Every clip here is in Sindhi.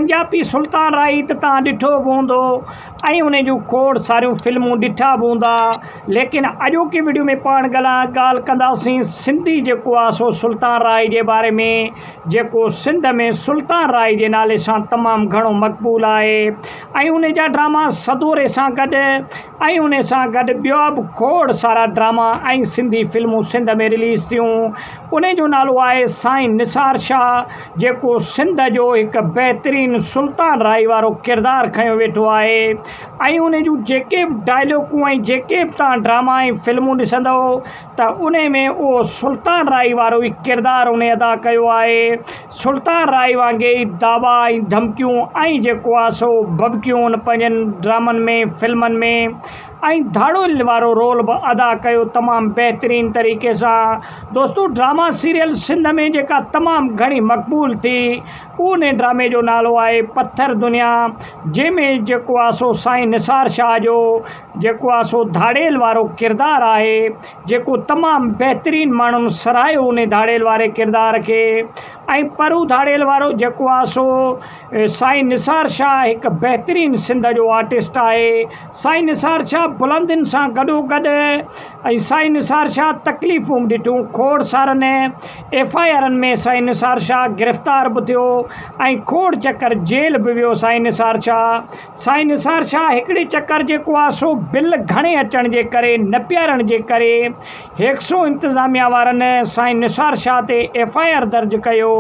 پنجابي سلطان راهي ته توهان ڏٺو به هوندو ۽ ان جون کوڙ ساريون فلمون ڏٺا به هوندا ليڪن اڄوڪي وڊيو ۾ پاڻ ڳالهه ڪنداسين سنڌي جيڪو آهي سو سلطان راهي جي باري ۾ جيڪو سنڌ ۾ سلطان راهي جي نالي سان تمام گهڻو مقبول آهي ۽ ان جا ڊراما سدوري سان گڏ ۽ ان سان گڏ ٻيا به کوڙ سارا ڊراما ۽ سنڌي فلمون سنڌ ۾ رليز ٿيون. ان جو نالو آهي سائين نثار شاهه جيڪو سنڌ جو هڪ بهترين سلطان راهي وارو ڪردار کنيو ويٺو آهي ۽ ان جون جيڪي به ڊائلاگون ۽ جيڪي به توهان ڊراما ۽ فلمون ڏسندؤ ته ان ۾ اهو سلطان راهي وارو ئي ڪردار ان ادا ڪيو آهي. سلطان راهي وانگي ئي دعويٰ ۽ ڌمڪيون ۽ جيڪو آهي سو ڀڀڪيون هن پنهنجن ڊرامن ۾ فلمن ۾ ۽ ڌاڙيل وارو رول به ادا ڪيو تمام بهترين طريقي سان دوستو ڊراما سيريل سنڌ ۾ جيڪا تمام گهڻي مقبول ٿي ان ڊرامي جو نالو آهي پٿر دنيا جنهن ۾ جيڪو آهي سو سائين نثار شاهه جو جيڪو آهي سو ڌاڙيل وارو ڪردار آهي جيڪو تمام بهترين ماڻهن سراهيو ان ڌاڙيل واري ڪردار کي ۽ پرو ڌاڙيل وارو جيڪو آهي سو سائين نثار شاهه هڪ بهترين سنڌ جو آرٽسٽ آهي سائين نثار شاهه بلندين سان گڏو گڏ ۽ سائين نثار شاهه تڪليفون به ڏٺون کوڙ سارن ايف I آرن ۾ سائين نثار شاهه گرفتار به ٿيو ۽ کوڙ چڪر جيل به ويو سائين نثار شاهه سائين نثار شاهه هڪڙي چڪر جيڪو آ سو بل گهڻي اچڻ جي ڪري نه پيارڻ جي ڪري هيڪسو انتظاميا وارن سائين نثار شاهه تي ايف I R درج ڪيو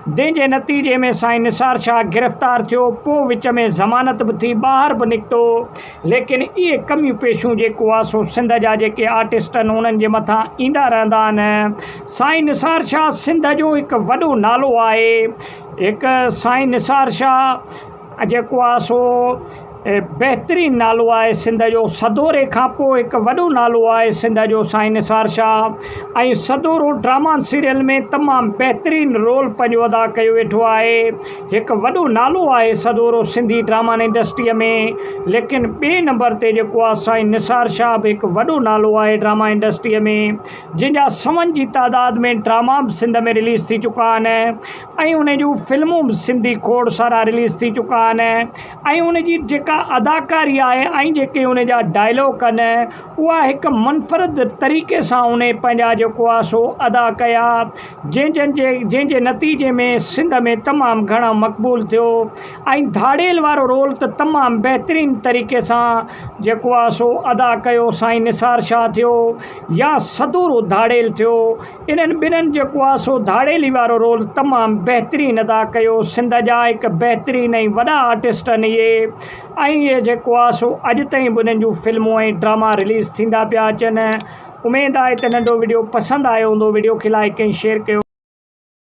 جنهن جي نتيجي ۾ سائين نثار شاهه گرفتار ٿيو پو وچ ۾ ضمانت به ٿي ٻاهر به نڪتو ليڪن اهي ڪميون پيشون جيڪو آ سو سنڌ جا جيڪي آرٽسٽ آهن انهن جي مٿان ايندا رهندا آهن سائين نثار شاهه سنڌ جو هڪ وڏو نالو آهي هڪ سائين نثار شاهه جيڪو آ سو بهترين نالو آهي سنڌ جو سدوري کان پوء هڪ وڏو نالو آهي سنڌ جو سائين نثار شاهه ۽ سدورو ڊراما سيريل ۾ تمام بهترين رول پنهنجو ادا ڪيو ويٺو آهي هڪ وڏو نالو آهي سدورو سنڌي ڊراما انڊسٽريء ۾ ليڪن ٻئي نمبر تي جيڪو آ سائين نثار شاهه به هڪ وڏو نالو آهي ڊراما انڊسٽريء ۾ جنهن جا سون جي تعداد ۾ ڊراما به سنڌ ۾ رليز ٿي چڪا آهن ۽ ان جون فلمون به سنڌي کوڙ سارا رليز ٿي چڪا آهن ۽ ان جي جيڪا اداڪاري آهي ۽ جيڪي ان جا ڊائلاگ آهن اها هڪ منفرد طريقي سان ان پنهنجا جيڪو آهي سو ادا ڪيا جنهن جن جي جنهن جي نتيجي ۾ سنڌ ۾ تمام گهڻا مقبول ٿيو ۽ ڌاڙيل وارو رول ته تمام بهترين طريقي سان جيڪو آهي سو ادا ڪيو سائين نثار شاهه ٿيو يا سدورو ڌاڙيل ٿيو انهن ٻنهن جيڪو آ سو ڌاڙيلي وارو رول تمام بهترين ادا ڪيو سنڌ جا هڪ بهترين ۽ وڏا آرٽسٽ آهن اهي ۽ اهي جيڪو آ سو اڄ تائين به انهن جون فلمون ۽ ڊراما رليز ٿيندا پيا اچن اميد آهي ته ننڍو وڊيو پسند آيو هوندو وڊيو کي لائڪ ۽ شيئر ڪيو.